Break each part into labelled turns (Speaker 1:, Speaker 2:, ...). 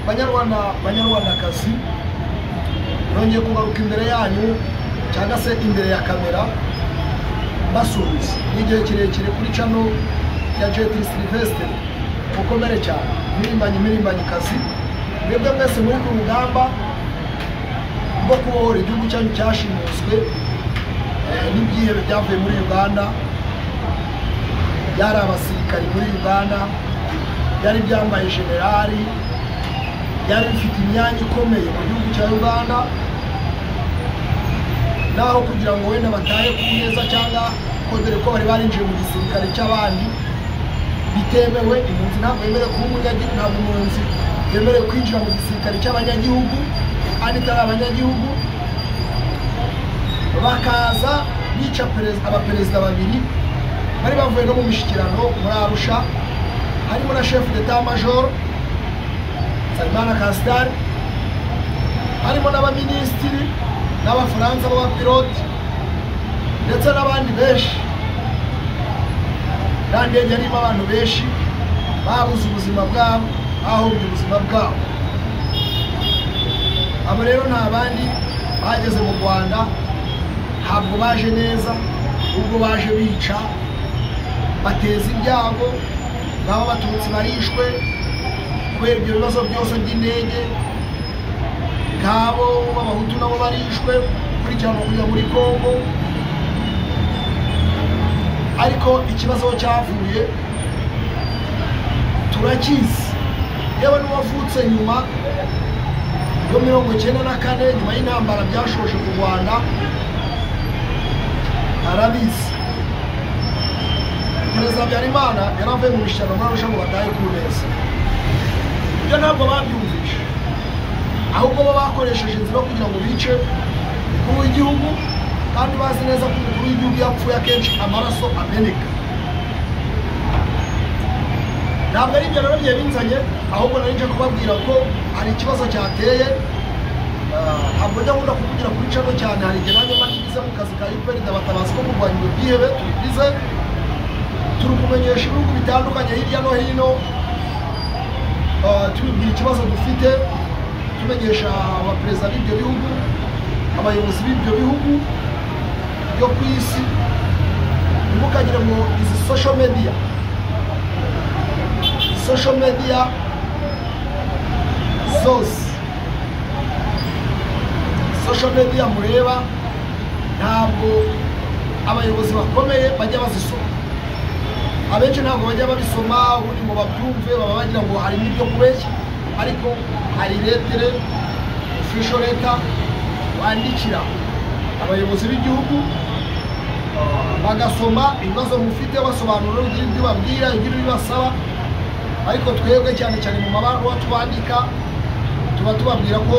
Speaker 1: Banyarwanda, banyarwandakazi, nongeye kugaruka imbere yanyu cyangwa se imbere ya kamera mbasuhuza. Ni igihe kirekire kuri channel ya Jetri Sylvestre. Mukomere cyane, mpirimbanyi, mpirimbanyikazi, mwebwe mwese muri ku rugamba rwo kubohora igihugu cyanyu cyashimuswe n'ibyihebe byavuye muri Uganda. Byari abasirikari muri Uganda, byari byambaye generali, byari bifite imyanya ikomeye mu gihugu cya Uganda. Naho kugira ngo wenda batahe ku neza cyangwa ko dore ko bari barinjiye mu gisirikare cy'abandi bitemewe. Impunzi ntabwo yemerewe kuba umunyagihugu, ntabwo impunzi yemerewe kwinjira mu gisirikare cy'abanyagihugu kandi itari abanyagihugu. Bakaza bica abaperezida babiri bari bavuye no mu mishyikirano muri Arusha, harimo na chef d'état major Nsabimana Castar, harimo n'abaminisitiri n'abafaransa b'abapiloti ndetse n'abandi benshi. Ya ndege yarimo abantu benshi babuze ubuzima bwabo, bahombye ubuzima bwabo. Abo rero nta bandi bageze mu Rwanda, ntabwo baje neza, ubwo baje bica, bateza ibyago. Ngabo Abatutsi barishwe kubera ibyo bibazo byose by'indege, ngabo Abahutu nabo barishwe kurikirana kujya muri Kongo. Ariko ikibazo cyavuye turakizi, yewe n'uwavutse nyuma yo 94, nyuma y'intambara byashoje ku Rwanda, arabizi. Perezida Habyarimana yaravuye mu mishyikirano muri Arusha ngo batahe ku neza. Ibyo ntabwo babyumvishe, ahubwo bo bakoresheje inzira kugira ngo bice umukuru w'igihugu, kandi bazi neza ko umukuru w'igihugu yapfuye akenshi amaraso ameneka. Ntabwo ari ibyo rero binzanye, ahubwo nari nje kubabwira ko hari ikibazo cyateye. Ntabwo njya nkunda kuvugira kuri channel cyane, hari igihe nanjye mba ngize mu kazi ka UPRD abatabazi ko kurwanya ibyo byihebe. Turi bize, turi kumenyesha ibihugu bitandukanye hirya no hino, tubibwira ikibazo dufite, tumenyesha abaperezida b'ibyo bihugu, abayobozi b'ibyo bihugu byo ku isi. Ntimukagire ngo izi social media, social media zose, social media mureba, ntabwo abayobozi bakomeye bajya bazisoma. Abenshi ntabwo bajya babisoma ubundi ngo babyumve, baba bagira ngo harimo ibyo kubeshya. Ariko hari lettre, official letter wandikira abayobozi b'igihugu, bagasoma ibibazo mufite, basobanura, ugira ibyo babwira, ugira ibyo basaba. Ariko twebwe cyane cyane mu mabaruwa twandika tuba tubabwira ko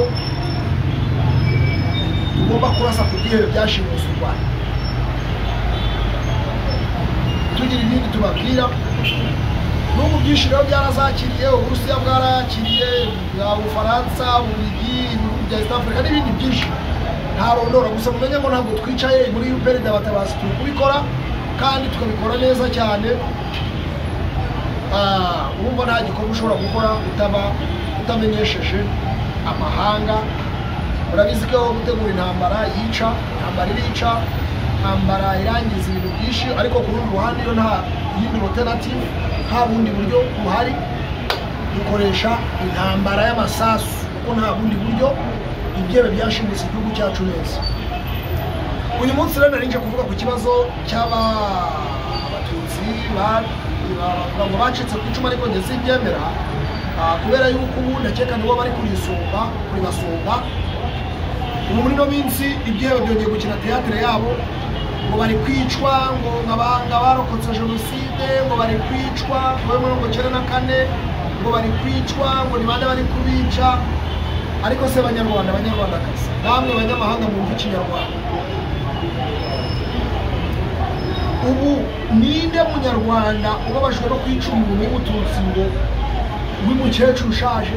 Speaker 1: tugomba kurasa ku byihebe byashimuse u Rwanda, tugira ibindi tubabwira. N'ubu byinshi rero byarazakiriye, Uburusiya bwarakiriye, Ubufaransa, Ububiligi, ibihugu bya East Africa n'ibindi byinshi ntarondora. Gusa mumenye ngo ntabwo twicaye muri UPRD abatabazi, turi kubikora kandi tukabikora neza cyane. Urumva nta gikorwa ushobora gukora utaba utamenyesheje amahanga. Murabizi ko gutegura intambara yica, intambara irica, intambara irangiza ibintu byinshi. Ariko ku rundi ruhande, iyo nta yindi alternative, nta bundi buryo buhari, dukoresha intambara y'amasasu, kuko nta bundi buryo. Ibyebe byashimuse igihugu cyacu neza. Uyu munsi rero nari nje kuvuga ku kibazo cy'aba Abatutsi bavuga ngo bacitse ku icumu, ariko njye simbyemera, kubera yuko ubu ndakeka nibo bari kurisumba, kuribasumba. Ubu muri ino minsi ibyihebe byongeye gukina théâtre yabo, ngo bari kwicwa, ngo abarokotse jenoside ngo bari kwicwa, ngo 94 ngo bari kwicwa, ngo ni bande bari kubica. Ariko se Banyarwanda, Banyarwandakazi, namwe banyamahanga mwumva ikinyarwanda, ubu ninde munyarwanda ubabajwe no kwica umuntu w'Umututsi, ngo w'umukecuru ushaje,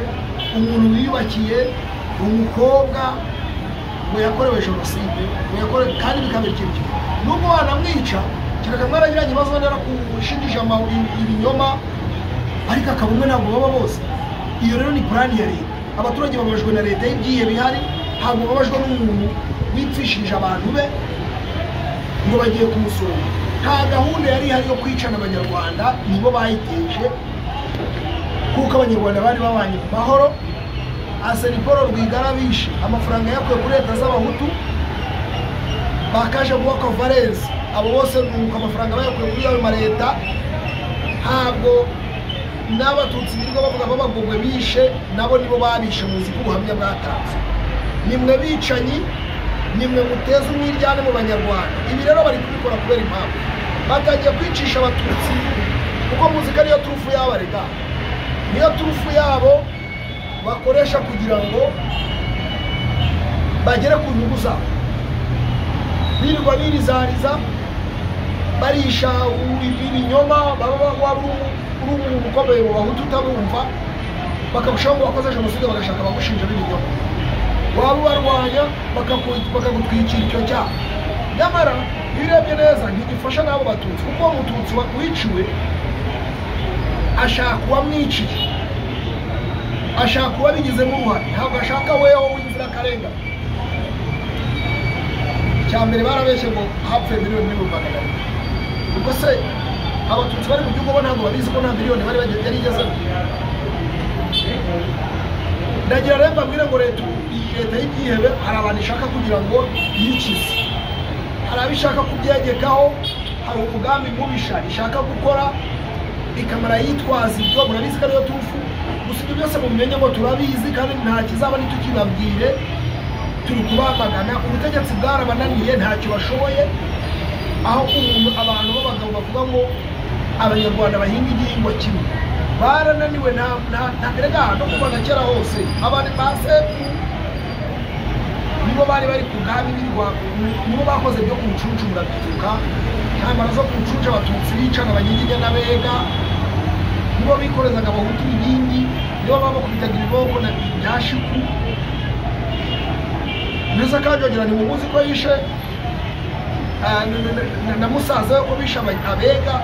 Speaker 1: umuntu wiyubakiye, umukobwa, ngo yakorewe jenoside, ngo yakorewe, kandi bikaba ikintu kimwe nubwo wanamwica, kereka mwaragiranye ibibazo, wenda yarakushinjije ibinyoma, ariko akaba umwe, ntabwo baba bose. Iyo rero ni plan ya leta. Abaturage bababajwe na leta y'ibyihebe bihari, ntabwo bababajwe n'umuntu wipfishije abantu be ngo bagiye kumusura. Nta gahunda yari ihari yo kwicana abanyarwanda, nibo bayiteje, kuko abanyarwanda bari babanye mu mahoro. Arsene Paul Rwigara bishe amafaranga yakuye kuri leta z'abahutu, bakaje guha Valens, abo bose nuko amafaranga bayakuye kuri ayo mareta. Ntabwo n'abatutsi birirwa bavuga babagogwe bishe, nabo nibo babishe, muzi ko ubuhamya bwatanzwe. Nimwe bicanyi, nimwe muteza umwiryane mu banyarwanda. Ibi rero bari kubikora kubera impamvu batangiye kwicisha abatutsi, kuko muzika niyo turufu yabo, arega niyo turufu yabo bakoresha kugira ngo bagere ku nyungu zabo. Birirwa birizariza, barisha ibinyoma, baba waba uri umuntu ukomeye mu bahutu utabumva, bakagushaho ngo wakoze jenoside, bagashaka bagushinja b'ibinyoma, waba ubarwanya bakagutwikira icyo cyaha. Nyamara iyo urebye neza ntigifasha n'abo batutsi, kuko uwo mututsi wiciwe ashaka uwamwiciye, ashaka uwabigizemo uruhare, ntabwo ashaka weho w'inzirakarengane. Icya mbere barabeshye ngo hapfuye 1,200,000. Ubwo se abatutsi bari mu gihugu bo ntabwo babizi ko nta miliyoni bari yari igezemo? Ndagira rero mbabwire ngo leta y'ibyihebe hari abantu ishaka kugira ngo yikize, hari abo ishaka kubyegekaho, hari umugambi mubisha ishaka gukora ikamara yitwaza ibyo. Murabizi ko ariyo turufu. Gusa ibyo byose mubimenye ngo turabizi, kandi nta kizaba nitukibabwire, turi kubamagana. Ubutegetsi bwarabananiye, ntacyo bashoboye. Aho umuntu abantu b'abagabo bavuga ngo abanyarwanda bahinga igihingwa kimwe, barananiwe. Nta erega no kuva na kera hose abantu ba sekuru nibo bari bari ku bwami, birirwa nibo bakoze byo ku Rucunshu. Murabyibuka intambara zo ku Rucunshu, abatutsi bicana abanyiginya n'abega, nibo bikorezaga abahutu ibindi, nibo babakubitaga ibiboko na bya shiku. Mbese Kanjogera ntimuzi ko yishe na musaza we, ko bishe abega,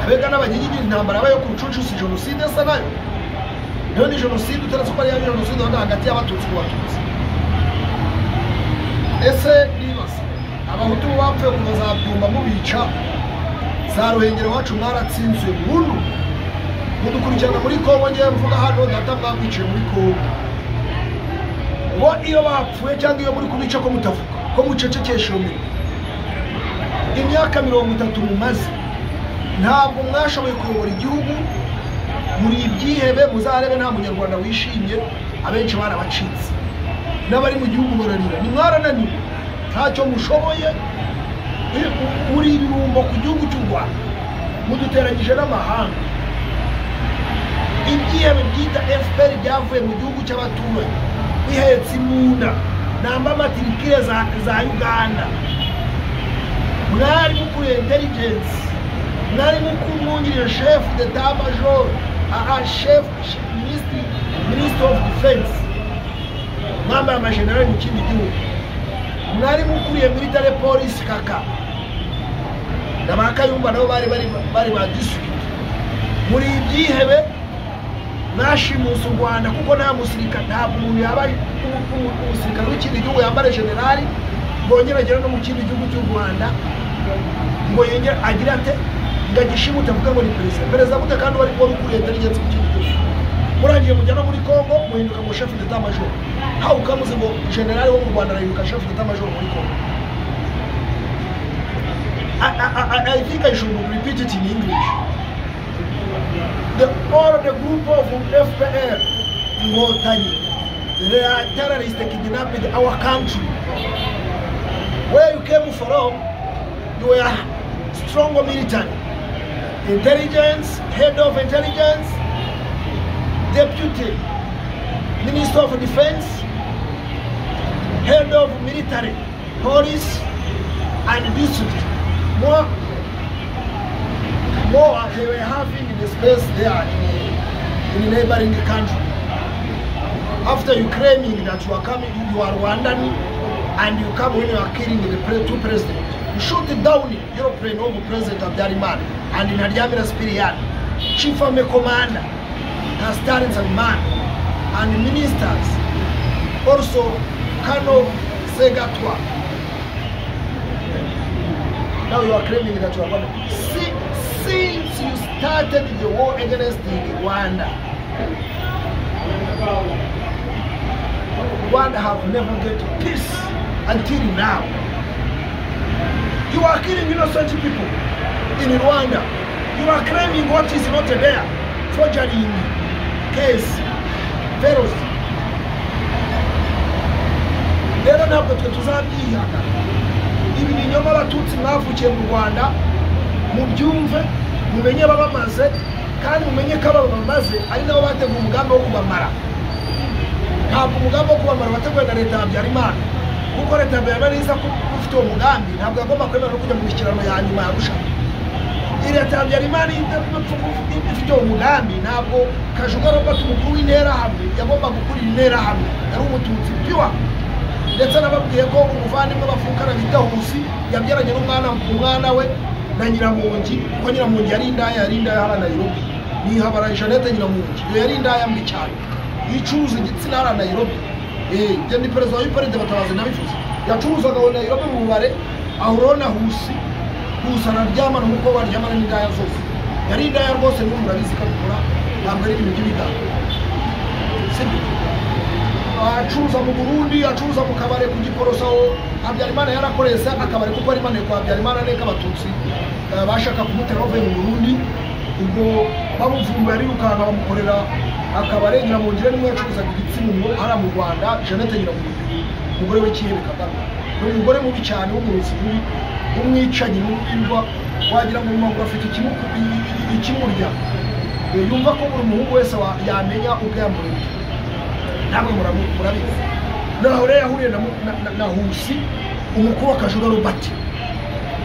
Speaker 1: abega n'abanyiginya? Intambara yabaye ku Rucunshu si jenoside se nayo? Niyo ni jenoside, utaretse ko ari jenoside hagati y'abatutsi ku batutsi. Ese nibaza abahutu bapfuye kuva za Byumba mubica, za Ruhengeri iwacu mwaratsinzwe burundu, mudukurikirana muri Kongo. Ngewe mvuga hano data mwamwiciye muri Kongo, bo iyo bapfuye cyangwa iyo muri kubica ko mutavuga, ko mucecekesha iyo mirimo? Imyaka 30 mumaze ntabwo mwashoboye kuyobora igihugu, muri ibyihebe. Muzarebe nta munyarwanda wishimye, abenshi barabacitse, n'abari mu gihugu bararira. Ni mwarananiwe, ntacyo mushoboye, muri ibirumbo ku gihugu cy'u Rwanda, muduteranyije n'amahanga. Ibyihebe byita FPR byavuye mu gihugu cy'abaturanyi bihetse imbunda namba matirikire za Uganda. Mwari mukuriye intelligence, mwari mukumwungirije chef d'état major, chef minister of defense, mwambaye amajenerali mu kindi gihugu. Mwari mukuriye military police kaka na ba Kayumba nabo bari bari ba district. Muri ibyihebe mwashimuse u Rwanda, kuko nta musirikare, ntabwo umuntu yaba umusirikare w'ikindi gihugu yambara generali ngo yongere agere no mu kindi gihugu cy'u Rwanda ngo yongere agire ate ngo agishimute avuga ngo ni perezida. Perezida gute kandi wari ukuriye intelligence mu kindi gihugu? Murangiye mujya no muri Kongo muhinduka ngo chef d'état major. How comes ngo generali wo mu Rwanda arahinduka chef d'état major muri Kongo? I think I should repeat it in English. All the group of FPR Inkotanyi, they are terrorists kidnapped our country. Where you came from, you were strong military, intelligence, head of intelligence, deputy minister of defense, head of military, police, and district. More they were having in the space there in the neighboring country. After you claiming that you are coming, you are Rwandan, and you come when you are killing the two presidents. You shoot down aeroplane over President Habyarimana and in Ntaryamira Sipiriyani, Chief Army Commander. Pastor Nsabimana and ministers, also Colonel Segatwa. Now you are claiming that you are going to see, since you started the war against Rwanda, Rwanda have never get peace until now. You are killing innocent people in Rwanda. You are claiming what is not there. Forgery case, fellows. Rero ntabwo twe tuzabyihaka. Ibi binyoma abatutsi mwavukiye mu Rwanda, mubyumve, mumenye babamaze, kandi mumenye ko ababamaze ari nabo bateguye umugambi wo kubamara. Ntabwo umugambi wo kubamara wateguwe na leta ya Habyarimana, kuko leta ya Habyarimana iza kuba ufite uwo mugambi ntabwo yagomba kwemera no kujya mu mishyikirano ya nyuma ya Arusha. Leta ya Habyarimana ifite uwo mugambi, ntabwo Kajuga Robert umukuru w'interahamwe yagomba gukurira interahamwe, yari umututsi pure. Ndetse nababwiye ko umuvandimwe bavukana bita Husi yabyaranye n'umwana we na Nyiramongi, kuko Nyiramongi yari indaya, yari indaya hara Nairobi. Nihabara Jeannette Nyiramongi, iyo yari indaya mbi cyane, yicuruza igitsina hara Nairobi. Njye ni perezida wa UPRD Batabazi nabivuze, yacuruzaga aho Nairobi mu bubare, ahura na Husi, Husi araryamana nk'uko baryamana n'indaya zose. Yari indaya rwose, n'ubu murabizi ko abikora, ntabwo ari ibintu by'ibigango, sibyo? Acuruza mu Burundi, acuruza mu kabare ku Giporoso. Habyarimana yarakorese akabare kuko ari maneko kwa Habyarimana neka abatutsi bashaka kumutera bavuye mu Burundi, ubwo bamuvumbuye arirukanka bamukorera akabare. Nyiramongi nimwe yacuruzaga igitsina hara mu Rwanda. Jeannette Nyiramongi, umugore w'ikihebe Kagame, ni umugore mubi cyane w'umurozi mubi, w'umwicanyi mubi, wagira ngo mu maguru afite ikimurya. Yumva ko buri muhungu wese yamenya ubwo yamuremye. Namwe murabizi. Naho rero yahuriye na Husi, umukuru wa Kajuga Robert.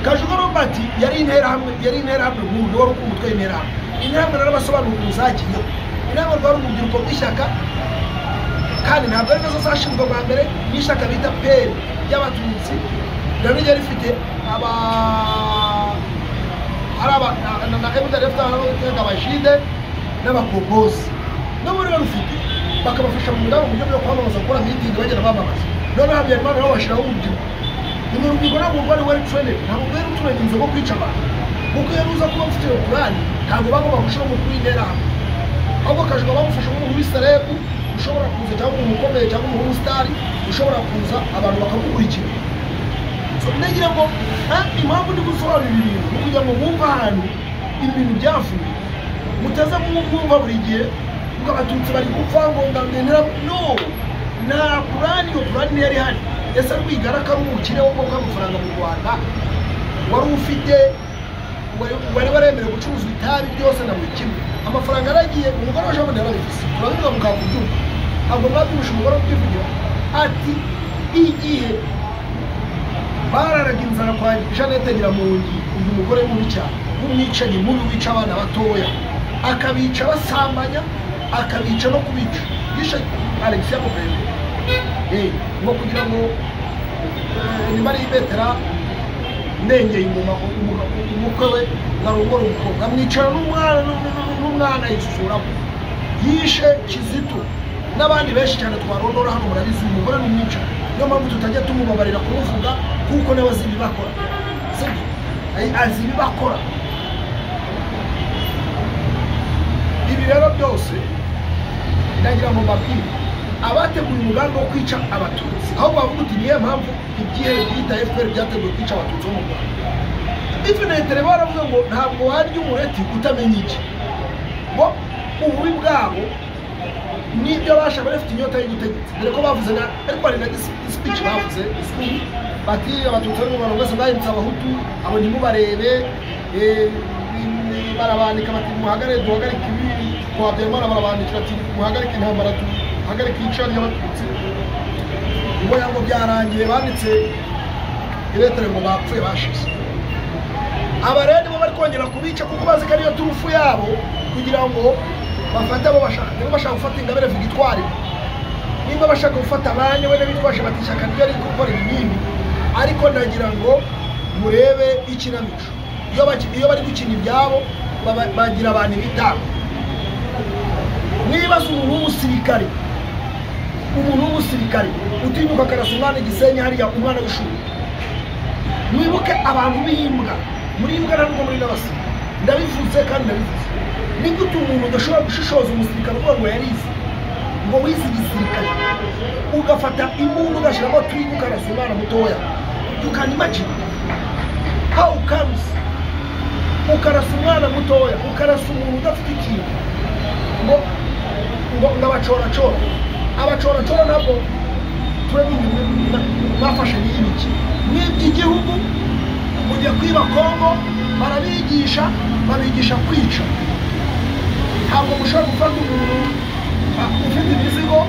Speaker 1: Kajuga Robert yari interahamwe, yari interahamwe nkuru, wari umutwe w'interahamwe. Interahamwe narabasobanura ukuntu zagiyeho. Interahamwe rwari urubyiruko rw'ishyaka, kandi ntabwo ari nazo zashinzwe bwa mbere, n'ishyaka bita PL ry'abatutsi, naryo ryari rifite aba na MDR abajide n'abakombozi, nabo rero rufite bakabafasha mu mugambi mu buryo bwo kwamamaza, gukora meeting bagenda bamamaza. None Habyarimana nabo bashyiraho urubyiruko. Uru rubyiruko ntabwo rwari well trained, ntabwo rwari rutrained rwo kwica abantu, kuko iyo ruza kuba rufite iyo plan ntabwo bagomba gushyiraho umukuru w'interahamwe, ahubwo Kajuga bamufasha nk'umuntu w'iserebu ushobora kuza, cyangwa umuntu ukomeye, cyangwa umuntu w'umusitari ushobora kuza abantu bakamukurikira. So ndagira ngo impamvu ndi gusobanura ibi bintu ni ukugira ngo mwumve ahantu ibi bintu byavuye, mutaza mwumva buri gihe ngo abatutsi bari gupfa ngo ngendera. No, nta plan, iyo plan yari ihari. Ese Rwigara ko ari umukire wo bwoko bw'amafaranga mu Rwanda, wari ufite wari waremerewe gucuruza itabi byose na buri kimwe, amafaranga aragiye. Umugore wa Jean yarabivuze, turabivuga mukakubyumva, ntabwo mwabyumvishe umugore ubyivugira ati igihe bararaga inzara kwa Jeannette Nyiramongi, uyu mugore mubi cyane w'umwicanyi mubi wica abana batoya, akabica basambanya, akabica no kubica, yishe Alexia Mubende ngo kugira ngo niba ari ibetera ndengeye ingoma umukwe we ngarongora umukobwa, amwicara n'umwana yisuramo. Yishe Kizito n'abandi benshi cyane twarondora hano, murabizi uyu mugore ni umwicanyi. Niyo mpamvu tutajya tumubabarira kumuvuga, kuko nawe azi ibibakora, sibyo? Azi ibibakora. Ibi rero byose ndagira ngo mbabwire abateguye umugambi wo kwica abatutsi, aho bavuga uti niyo mpamvu igihe bita FPR byateguye kwica abatutsi bo mu Rwanda. Infinite baravuga ngo ntabwo warya umureti utamenya iki, ngo ububi bwabo n'ibyo bashaka, bafite inyota y'ubutegetsi. Dore ko bavuze na ariko hari na speech bavuze bati abatutsi bo mu Rwanda bose bahindutse abahutu, abo ntimubarebe, barabandika bati muhagarare duhagarike ibi kwa Habyarimana, barabandikira ati muhagarike intambara, duhagarike iyica ry'abatutsi. Ngo yango byarangiye, banditse iretere ngo bapfuye bashize. Aba rero bo bari kongera kubica kuko bazi ko ariyo turufu yabo, kugira ngo bafate abo bashaka. Niba bashaka gufata Ingabire Victoire, niba bashaka gufata abandi we n'abitwaje bati ishyaka ryo riri gukora ibi n'ibi. Ariko ndagira ngo murebe ikinamico, iyo bari gukina ibyabo bagira abantu ibitabo. Mwibaza umuntu w'umusirikare, umuntu w'umusirikare utinyuka akarasa umwana Gisenyi hariya, umwana w'ishuri. Mwibuke abantu b'imbwa, muri imbwa ntabwo muri n'abasirikare, ndabivuze kandi ndabivuze. Ni gute umuntu udashobora gushishoza umusirikare uvuga ngo yarize, ngo wize igisirikare, ugafata imbunda ugashyiramo turiga ukarasa umwana mutoya? You can imagine how comes ukarasa umwana mutoya, ukarasa umuntu udafite ikintu, ngo ngo abacoracora, abacoracora ntabwo training bafashe n'ibiki n'iby'igihugu. Mujya kwiba Kongo barabigisha, babigisha kwica. Ntabwo mushobora gufata umuntu ufite imizigo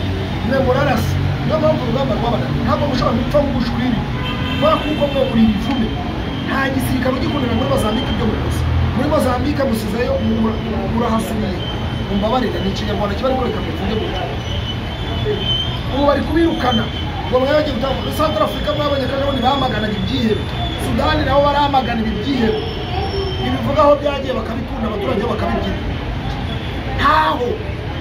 Speaker 1: mwe murarasa. Niyo mpamvu urugamba rwabananiye. Ntabwo mushobora gupfa nk'ubushwiri kubera kuko mwe muri ibivume. Nta gisirikare ugikundana muri Mozambique. Ibyo mukoze muri Mozambique musizeyo murahasubiye. Mumbabarire, ni ikinyarwanda kiba, ariko reka mbivuge gutyo. Ubu bari kubirukana ngo mwabagiye gutanga muri Central Africa. Mwabonye ko ejobundi bamaganaga ibyihebe. Sudani nabo baramagana ibi byihebe, ibivuga aho byagiye bakabikunda, abaturage bakabibyina. Ntaho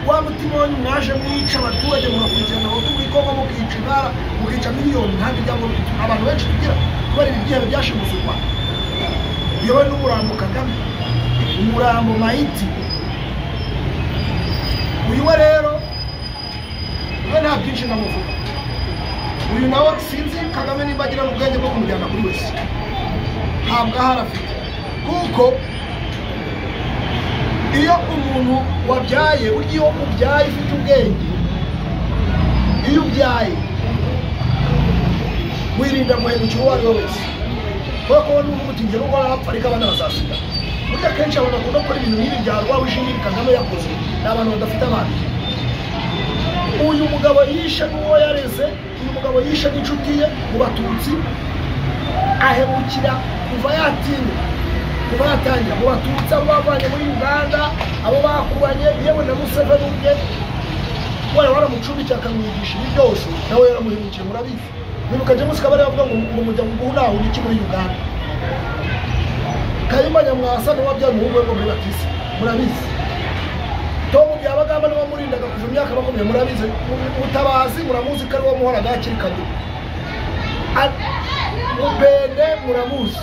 Speaker 1: wa mutima wanyu mwaje mwica abaturage, mugakurikirana abahutu muri Kongo, mukica intara, mukica miliyoni. Nta miryango abantu benshi tugira kubera ibi byihebe byashimuse u Rwanda yewe n'umurambo Kagame, umurambo mayiti. Uyu we rero we nta byinshi ndamuvuga. Uyu nawe sinzi Kagame nimba agira n'ubwenge bwo kumujyana kuri wese, ntabwo ahari afite. Kuko iyo umuntu wabyaye, burya iyo ubyaye ufite ubwenge, iyo ubyaye wirinda guhemukira uwo ari we wese, kubera ko n'uvuga uti njye nubwo arapfa ariko abana bazasigara. Burya akenshi abantu bakunda gukora ibintu nk'ibi bya Rwabujindiri Kagame yakoze ni abantu badafite abana. Uyu mugabo yishe n'uwo yareze, uyu mugabo yishe n'inshuti ye mu Batutsi, ahemukira kuva yatinya, kuva yatangira mu Batutsi, abo bavanye muri Uganda, abo bakuranye, yewe na Museveni ubwe wari waramucumbikiye akamwigisha ibi byose, nawe yaramuhemukiye. Murabizi, mwibuka James Kabarebe avuga ngo mujya guhunahuna iki muri Uganda? Kayumba Nyamwasa niwe wabyaye umuhungu we ngo muri Batisi, murabizi. Tom Byabagamba niwe wamurindaga kuva imyaka 20, murabizi. Mutabazi muramuzi ko ariwe wamuhoraga hakiri kare. Mupende muramuzi,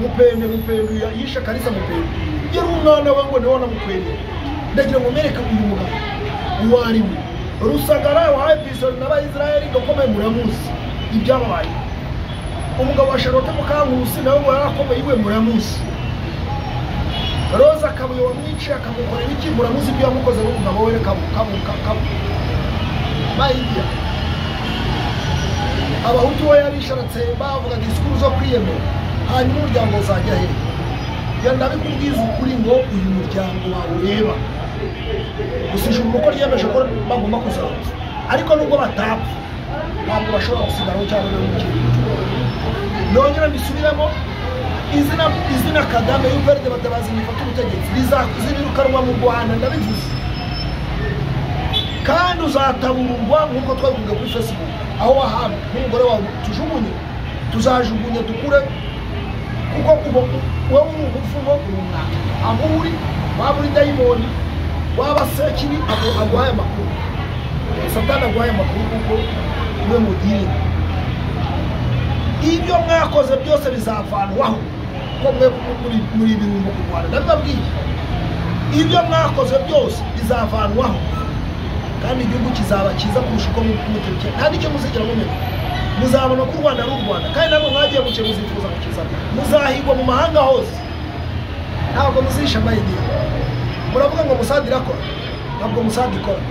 Speaker 1: Mupende, Mupende yishe Kalisa Mupende yari umwana we, ngo niwe wanamukwereye. Ndagira ngo mwereke uyu mugabo uwo ari we. Rusagara wahaye pisoni n'Abayisiraheli gakomeye, muramuzi ibyababaye. Umugabo wa Charlotte Mukankusi nawe ngo yarakomeye iwe, muramuzi. Roza Kabuye wamwiciye akamukorera iki, muramuzi ibyo yamukoze n'umugabo we. Kabu kabu kabu mayidia Abahutu we yarisharatse, bavuga disikuru zo kwiyemera. Hanyuma umuryango uzajya he? Ya ndabikubwiza ukuri ngo uyu muryango wawe ureba gusa ijuru uko ryemeje ko bagomba kuzapfa, ariko nubwo batapfa ntabwo bashobora gusigaraho cyangwa ngo mu kintu. Nongera mbisubiremo, izina Kagame UPRD Batabazi nifata ubutegetsi rizazirukanwa mu Rwanda, ndabivuze. Kandi uzataburwa nk'uko twabivuga kuri Facebook, aho wahambwe n'umugore wawe tujugunye, tuzajugunye dukure, kuko ubo wowe uri umupfumo, uri umwanda aho uri, waba uri dayimoni, waba sekibi aguhaye amakuru, Satani aguhaye amakuru, kuko niwe mugirira. Ibyo mwakoze byose bizavanwaho, ko mwe muri ibirungo ku Rwanda. Ndabibabwiye, ibyo mwakoze byose bizavanwaho kandi igihugu kizaba cyiza kurusha uko mutekereza. Nta n'icyo muzigera mumenya, muzabona ko u Rwanda ari u Rwanda. Kandi namwe mwagiye muke muzifuza kukizana, muzahigwa mu mahanga hose, ntabwo muzisha amayidini. Muravuga ngo Mossad irakora, ntabwo Mossad ikora.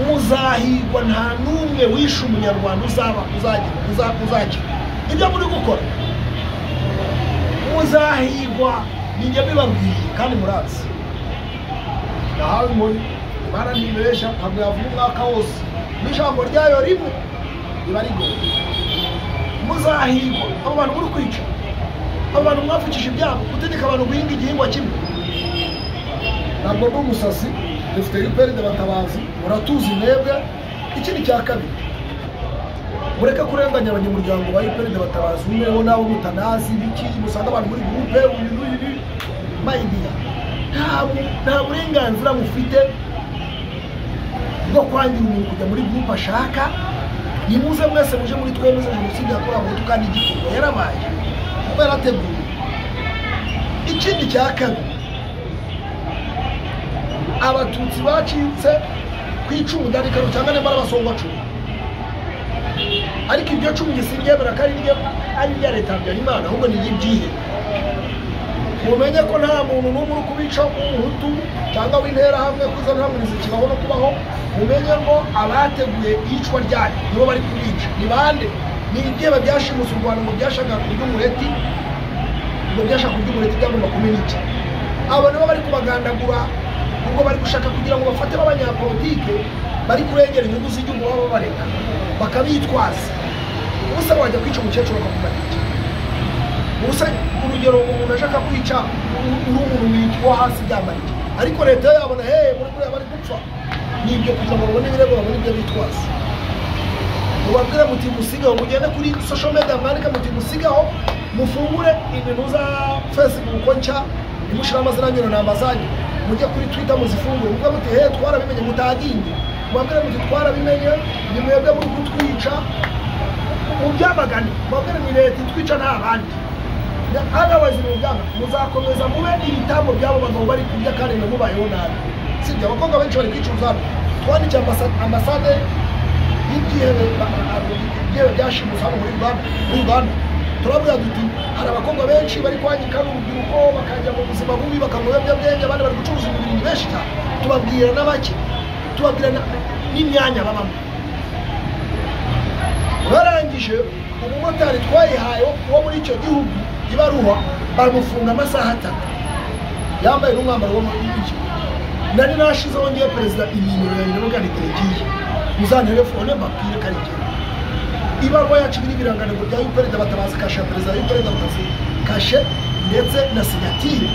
Speaker 1: Muzahigwa, nta n'umwe wishe umunyarwanda uzaba uzagira ibyo muri gukora. Muzahigwa, ninjye bibabwiye kandi murazi. Nahawe inkoni, Imana ntibesha, ntabwo yavuga umwaka wose n'ijambo ryayo rimwe riba rigoye. Muzahigwa, abo bantu muri kwica, abo bantu mwapfukije ibyabo, gutegeka abantu guhinga igihingwa kimwe. Ntabwo ndi umusazi, dufite UPRD Batabazi, muratuzi mwebwe. Ikindi cya kabiri, mureke kurenganya abanyamuryango ba UPRD Batabazi, umweho n'abo mutanazi biki musanga abantu muri groupe uyu n'uyu. Mayidiya, nta burenganzira mufite. bwo kwangira umuntu kujya muri groupe ashaka. Nimuze mwese muje muri twemeze jenoside yakorewe Abahutu kandi igikorwa yarabaye kuko yarateguwe. Ikindi cya kabiri, Abatutsi bacitse ku icumu ndarikano cyangwa nimba ari abasongwacumi, ariko iryo cumu nsiryemera ko ari irya leta Habyarimana, ahubwo ni iry'ibyihebe. Mumenye ko nta muntu n'umwe uri kubica w'umuhutu cyangwa w'interahamwe, kuko izo nterahamwe zikibaho no kubaho. Mumenye ngo abateguye iyicwa ryanyu nibo bari kubica. Ni bande? Ni ibyihebe byashimuse u Rwanda ngo byashakaga kurya umureti, ngo byashaka kurya umureti byagomba kumenya iki? Abo nibo bari kubagandagura, ubwo bari gushaka kugira ngo bafate b'abanyapolitike bari kurengera inyungu z'igihugu baba babareka bakabitwaza. Ubusa wajya kwica umukecuru akakumara iki? Ubusa urugero umuntu ashaka kwica uri umuntu wo hasi byamara iki? Ariko leta yo yabona hey muri kuriya bari gupfa, nibyo kugira ngo babone ibirego, babone ibyo bitwaza. Mubabwire muti musigaho, mugende kuri social media mwandike muti musigaho, mufungure ibintu za Facebook nshya, nimushira amazina yanyu na namba zanyu, mujye kuri Twitter muzifungure, muvuge muti hey twarabimenye, mutaginge. Mubabwire muti twarabimenye, ni mwebwe muri kutwica, mubyamagane. Mubabwire ni leta itwica nta bandi. Otherwise mubyanga muzakomeza mube ibitambo by'abo bagabo bari kurya kandi mubayeho nabi. Sibyo, abakobwa benshi bari kwicuruza hano. Twandikiye ambasade y'ibyihebe byashimuse hano muri Uganda, turabwira duti hari abakobwa benshi bari kwangika n'urubyiruko bakajya mu buzima bubi, bakanywa ibiyobyabwenge, abandi bari gucuruza imibiri, ni benshi cyane. Tubabwira n'abake, tubabwira n'imyanya babamo. Barangije umumotari twayihaye wo muri icyo gihugu ibaruwa, baramufunga amasaha 3 yambaye n'umwambaro wo muri iki. Nari nashizeho ngiye perezida inimero yanjye ndavuga nti teregiye muzantelefone mbabwire ko ari njye. Ibaruwa yacu iri ibirangantego bya UPRD Batabazi, kashe ya perezida UPRD Batabazi, kashe ndetse na sinyatire.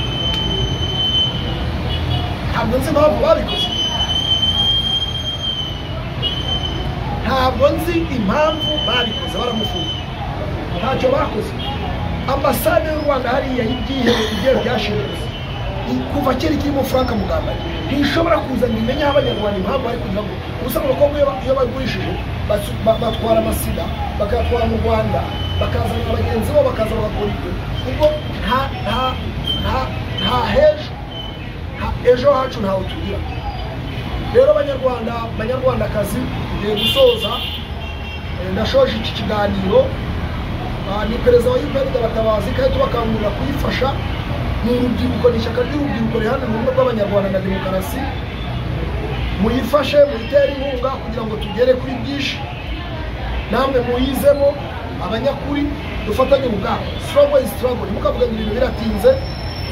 Speaker 1: Ntabwo nzi impamvu babikoze, ntabwo nzi impamvu babikoze, baramufunga ntacyo bakoze. Ambasade y'u Rwanda hariya y'ibyihebe ibyo byashimuse kuva kera ikirimo Frank Mugambage ntishobora kuza ngo imenye aho Abanyarwanda impamvu bari kugira ngo ubusa. Abakobwa iyo bagurishije batwara amasida bakayatwara mu Rwanda, bakazana bagenzi babo bakaza bagakora ibyo, ubwo nta hejo ejo hacu ntawe tugira. Rero Abanyarwanda, Banyarwandakazi, ngiye gusoza, ndashoje iki kiganiro. Ni perezida wa UPRD Batabazi kandi tubakangurira kuyifasha. Ni urubyiruko, ni ishyaka ry'urubyiruko riharanira ubumwe bw'Abanyarwanda na demokarasi. Muyifashe, muyitere inkunga kugira ngo tugere kuri byinshi, namwe muyizemo abanyakuri, dufatanye urugamba. Struggle is struggle. Ntimukavuge ngo ibintu biratinze,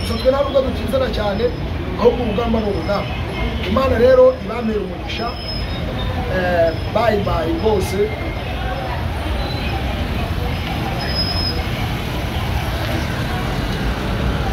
Speaker 1: gusa twe nta nubwo dutinzana cyane, ahubwo urugamba ni urugamba. Imana rero ibampera umugisha. Bye bye bose.